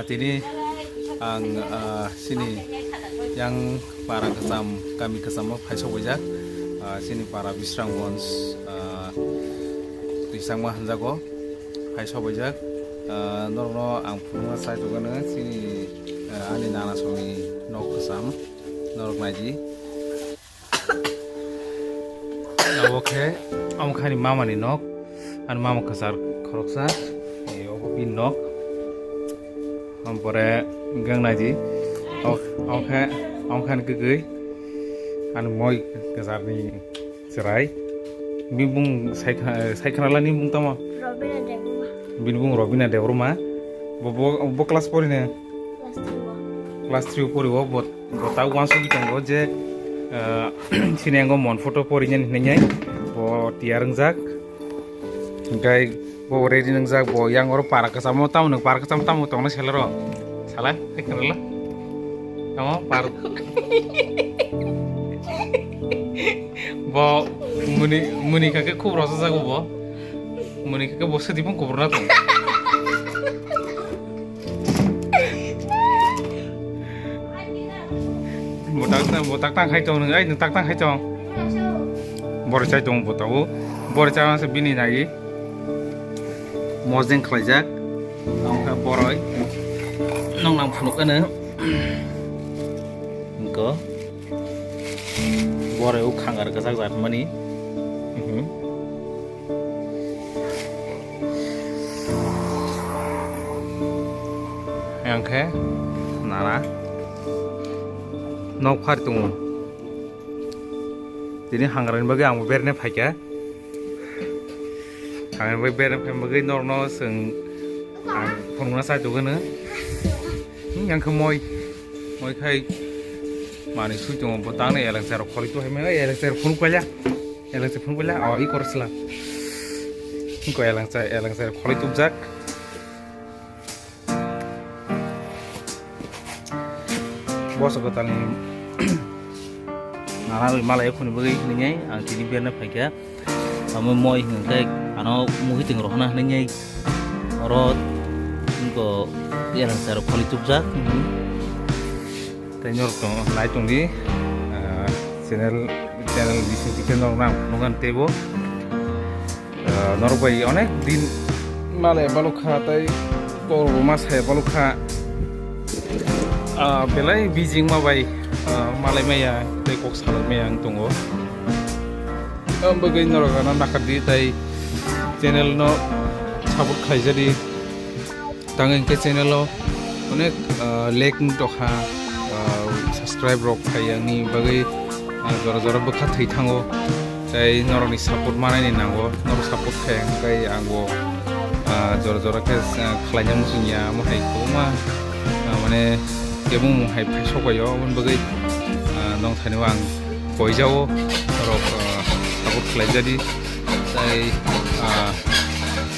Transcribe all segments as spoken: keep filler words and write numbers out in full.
Tini ang, ah, sini yang para kwcham, kami kwchamo phai sogwijak, ah, sini para Bisramgonj, ah, Twisangma hwnjago phai sogwijak. Ah, norokno ang phunukna chai tongmani sini, ah, ani nana songni nok kwcham norok naidi. Abo khe, abo khe ani mama ni nok, ani mama kwchar khoroksa, eh, obo bini nok. Ampore gang naidi, abo, abo khe, abo khe ani kwkwi, ani moi kwchar ni chwrai. Bini bung saikha-, saikhanala ni bung tamo? Robina Debbarma. Bini bung Robina Debbarma. Bo, bo, bo class pori ne? Class three o. Class three o pori o, bo, bo ta uansugwi tongo je, ah, sini ang o mon photo pori nani hinwi bo tiyar wngjak. Hingkai bo ready wngjak, bo yang oro para kwchamo tamo nwng para kwchamo tamo tongna sela ro. Sala, ekhanala. Tamo par. Bo muni, muni kake khub rosa jago bo. Muni kake bo sadi pun kubur na tong. Botak tang, botak tang khai tong nung, ai nung tak tang khai tong. Bori chai tong bo tabo. Bori chai se bini nai. Mojeng khlaijak. Ang kha boroi. Nong nang phunuk ano. Engko. Boroi u khangar kwchak jat mani. Mhm. Yang khe nana nok phar tongo. Tini hangrani bagwi ang berne phaikha. Hangrani bagwi berne phai bagwi norno chwng ang phunukna chai tongkhe no. Yang khe moi. Moi khai manwi sui tongo, bo tangni elengsa rok kholi tu hai mano, elengsa rok phunuk paila, elengsa phunuk paila, o i kor sla, ko elengsa, elengsa rok kholi tubjak. Boso kwtalni nana rwi malai khuni bagwi hinwi ang tini berna phaikha. Amo moi hwnkhe ano muiting rohorna hinwi oro wngkha elengsa rok kholi tubjak. Tei norok tong nai tongdi, ah, channel, channel bising chikhe norok nang phunukgani teibo. Ah, norok bai onek din malai balukha tei borok ma sai balukha. Ah, belai busy wngma bai, ah, malai maya tei kok salai maya wng tongo. Ang bagwi norok ano nakardi tei channel no support khlaijadi. Tang hwnkhe channel o onek, ah, lag wng tokha, ah, subscribe rok phai yang ni bagwi, ah, jora jora bwkha thwi thango. Tei norok ni support manai ni nango, norok support khai hwnkhe ang bo, ah, jora jora khe, ah, khlaina muchung ya, omo hai kwbangma, ah, mane kebengmung hai phai sok bai o, aboni bagwi, ah, nong thani o ang koi jao, norok, ah, support khlai jadi. Tei, ah,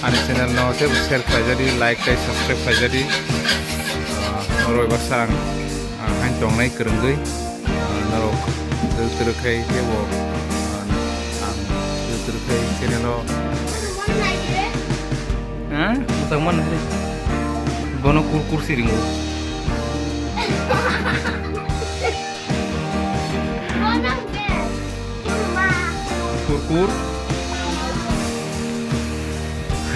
ani channel no tei share khlai jadi, like tei subscribe khlai jadi. Ah, norok baksa ang, ah, hain tongnai kwrwngwi, ah, norok twrwk twrwk khai teibo, ah, ang twrwk twrwk khai channel o. Ha? Bwsang man hai. Bono kur kur si ringo. Kur kur.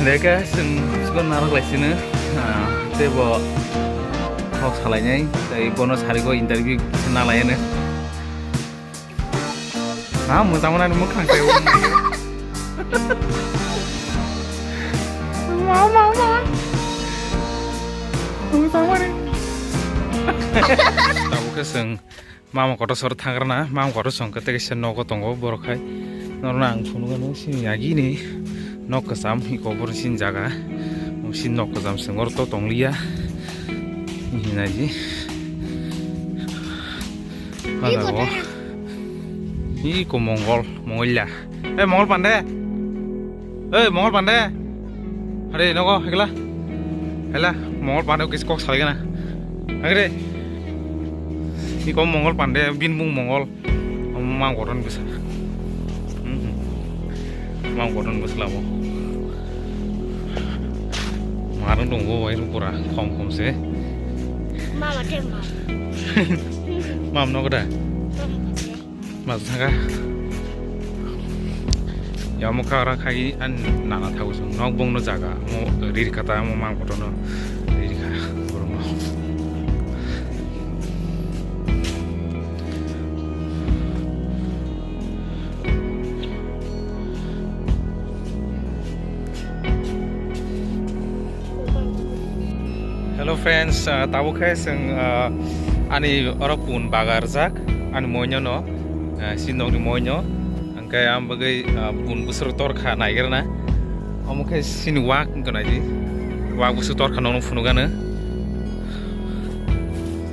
Deka chwng chikon narok lai sino. Ah, tei bo kok salainai. Tei bono sarigo interview se nalaiyano. Ha, mwchangmani mwkhang se. Ma, ma, ma. Mwchangmani. Tabuk khe chwng mama kotor sor thangrana, mama kotor song khe tei kaisa nogo tongo borok hai. Norokno ang phunukgano sini agini nok kwcham hiko borok sini jaga. Sini nok kwcham se oro to tongliya. Hinaji. Iko Mongol, Mongolya. Eh, Mongol Pande. Eh, Mongol Pande. Are, nogo, hekla. Hela, Mongol Pande kis kok salai gana. Agre. Iko Mongol Pande, bin bung Mongol. Mang koron bisa. Hmm. Mang koron bisa labo. Marung dong bo, bai pura, kom kom se. Mama tem mam. Mam nogo da? Mam tem. Mas thanga. Ya mo ka ra khai an nana thago song nok bong no jaga mo rir kata mo mang koto no rir kha borok no. Hello friends, ah, tabuk khe chwng, ah, ani oro pun bagarjak, ani moino no, ah, sindokni moino, hwnkhe ang bagwi, ah, pun bwswk torkha naigirna, omo khe chini wak wngkha naidi, wak bwswk torkha nokno phunukgano,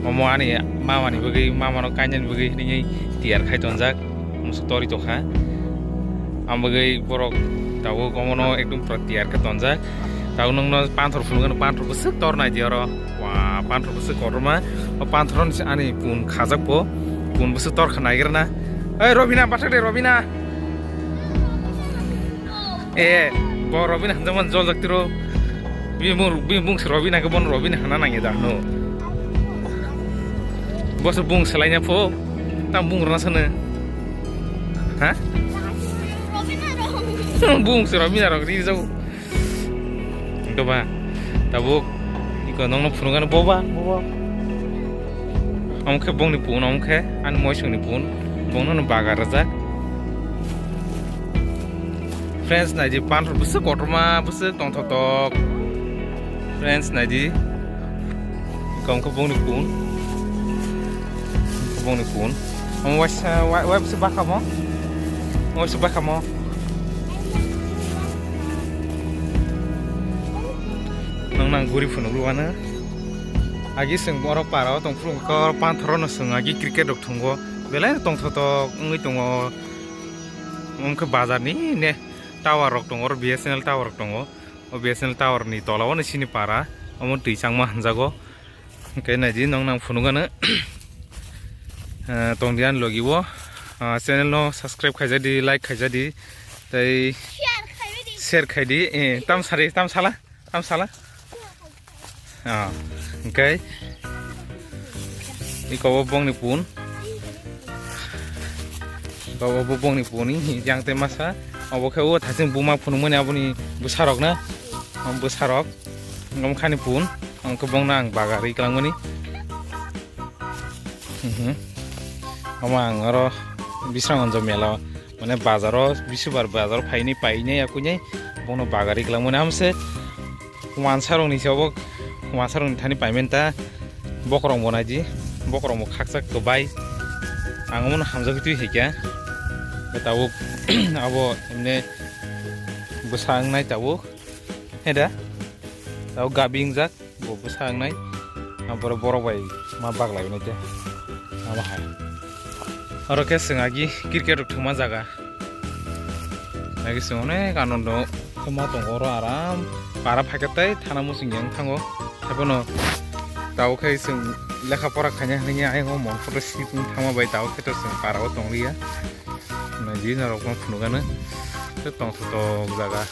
omo ani mamani bagwi, mamano kainani bagwi hinwi tiyar khai tonjak. Musu tori tokha. Ang bagwi borok tabuk omono ekdum pura tiyar khe tonjak. Tabuk nokno panthor phunukgano, panthor bwswk tor naidi oro. Wa, panthor bwswk kotorma. O panthoroni se ani pun khajak bo. Pun bwswk torkha naigirna. Oi, Robina, bathak de, Robina. Eh, bo Robina hanjakmani joljak tiro. Bini bung, bini bung se Robina khe bono Robina hana nangya da hano. Bo se bung se laina pho. Tam bung rwna sano. Ha? Bung se Robina rok ri jago. Engkhe ba. Tabuk iko nokno phunukgano boba, boba. Omo khe bongni pun, omo khe ani moisongni pun. Bongno no bagar rwjak. Friends, naidi, panthor bwswk kotorma, bwswk tongthoktok. Friends, naidi. Kong khe bongni pun. Bongni pun. Omo waisa, wa-, wa bwswk bakhamo. Waisa bakhamo. Nang nang guri phunukgwi wano. Agi chwng borok para o tong phuru khe panthor no chwng agi cricket rok thungo. Belai tongthoktok wngwi tongo. Omo khe bazar ni ne. Tower rok tongo, oro B S N L tower rok tongo. O B S N L tower ni tola o ni sini para, omo twi changma hinjago. Hwnkhe naidi, nong nang phunukgano. Eh, tongdi ani logi o. Ah, channel no subscribe khaijadi, like khaijadi, tei share khaidi. Eh, tam sari, tam sala, tam sala. Ah, hwnkhe iko bo bongni pun. Iko bo bongni pun yang tei masa. Obo khe o thasing buma phunukmani aboni bwsarok na. Bwsarok. Omo khani pun. Omo khe bongno ang bagar ri kwlangmani. Mhm. Omo ang oro Bisrangonjo mela, mane bazaro, bisubar bazaro phainai painai yakuinai bono bagari kwlangmani amse wansa rokni se obo, wansa rokni thani paimen ta bokrok bo naidi, bokrok bo khakchak kwbai ang omono hamjagwi twi hai kha tabuk abo emne bwsa wngnai tabuk heda tabuk gabi wngjak. Bo bwsa wngnai, ampore borok bai ma baglai nai te. Amo hai. Oro khe chwng agi cricket rok thwngma jaga. Agi chwng onek ano no thwngma tongo oro aram. Para phaikhe tei thana muchung yang thango. Haiphano tabuk khe chwng lekha pora khaina hinwi ayang o mon photo sip wng thangma bai tabuk khe to chwng para o tong liya. Naidi norok no phunukgano. Tei tongthoktok jaga.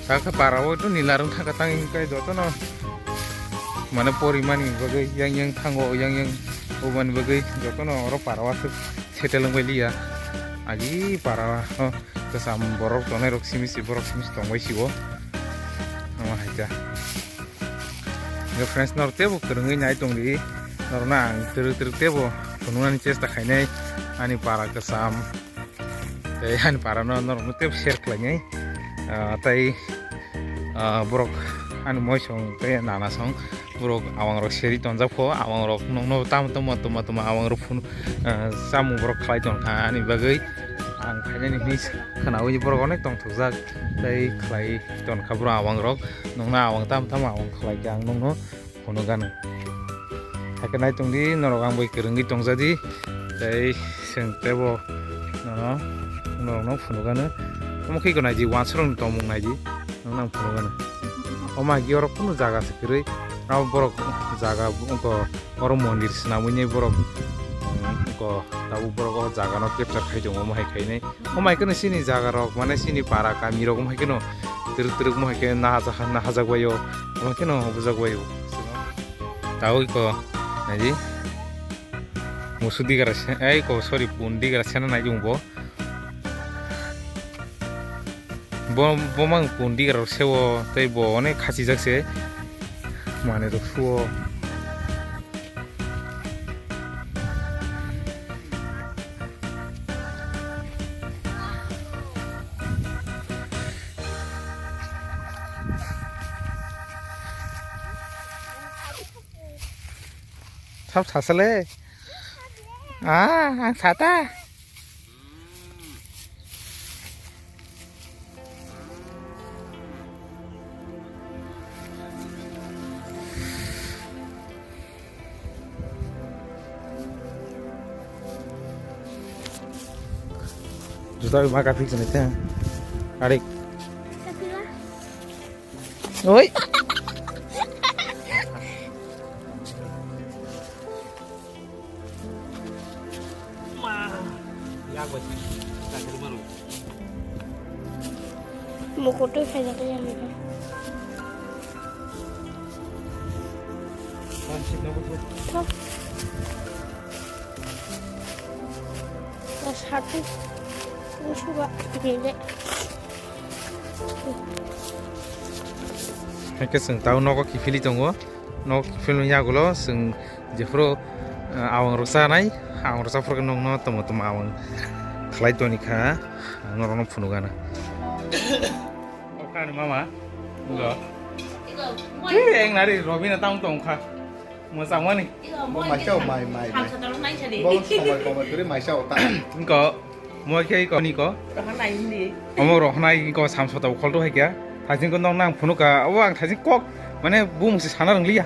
Sakha para o to nila rwng thangkha tang wngkha jotono. Mane porimani bagwi yang yang thango, yang yang obani bagwi jotono oro para o aswk settle wngbai liya. Agi para o kwcham borok tonai rok simi si borok simi si tongbai si o. Omo hai kha. Yo friends, norok teibo kwrwngwi nai tongdi, norokno ang twrwk twrwk teibo phunuknani chesta khainai ani para kwcham tei ani para no norokno teibo share khlainai. Ah, tei, ah, borok ani moisong tei nanasong borok awang rok seri tonjak pho, awang rok nokno tamo tamo tamo tamo awang rok phunu, ah, chamung borok khlai tongkha ani bagwi ang khainani hinwi khwnaui borok onek tongthokjak tei khlai tonkha borok awang rok. Nokno awang tamo tamo awang khlai khe ang nokno phunukgano. Hakhe nai tongdi, norok ang bai kwrwngwi tongjadi. Tei chwng teibo nono, norokno phunukgano. Omo khe iko naidi, wansarokni tongmung naidi, nokno ang phunukgano. Omo hai khe oro kunu jaga se kwrwi, abo borok jaga wngkha. Oro mondir swnamwi nai borok, mm, ko tabuk borok o jaga no capture khai tongo, omo hai khai nai. Omo hai kheno chini jaga rok, mane chini para kami rok, omo hai kheno twrwk twrwk, omo hai khe nahajak, nahajak bai o, omo hai kheno bujak bai o. Tao iko, naidi. Musu digra se, ai ko, sorry, pun digra sena nai jung bo. Bo, bo mang pun digra rok sewo, tei bo onek khachijak se. Mane rok suwo. Sab sasale. Ah, ang sata. Juta ma ka fix ni te. Adik. Oi. Mokotwi khaijak ya nini. Thok. O satu. Suga. Nini. Haikhe chwng tao nogo kiphilwi tongo. Nok film yagulo chwng jephuru, ah, awang rok chanai, awang rok chaphuru nokno tamo tamo awang khlai toni kha, ang norokno phunukgana. Okani mama, ngo. Twi eng nari Robina tang tong kha. Mo changmani. Bo mai chao, mai, mai, mai. Bo somai komai kwrwi mai chao ta. Ngo. Mo khe iko ni ko. Rohornai hindi. Omo rohornai iko samsota ukhol to hai kya. Thajin ko nong nang phunu ka. Obo ang thajin kok mane bumung se sana rang liya.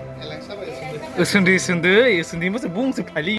Usundi, usundi, usundi mo se bumung se phali.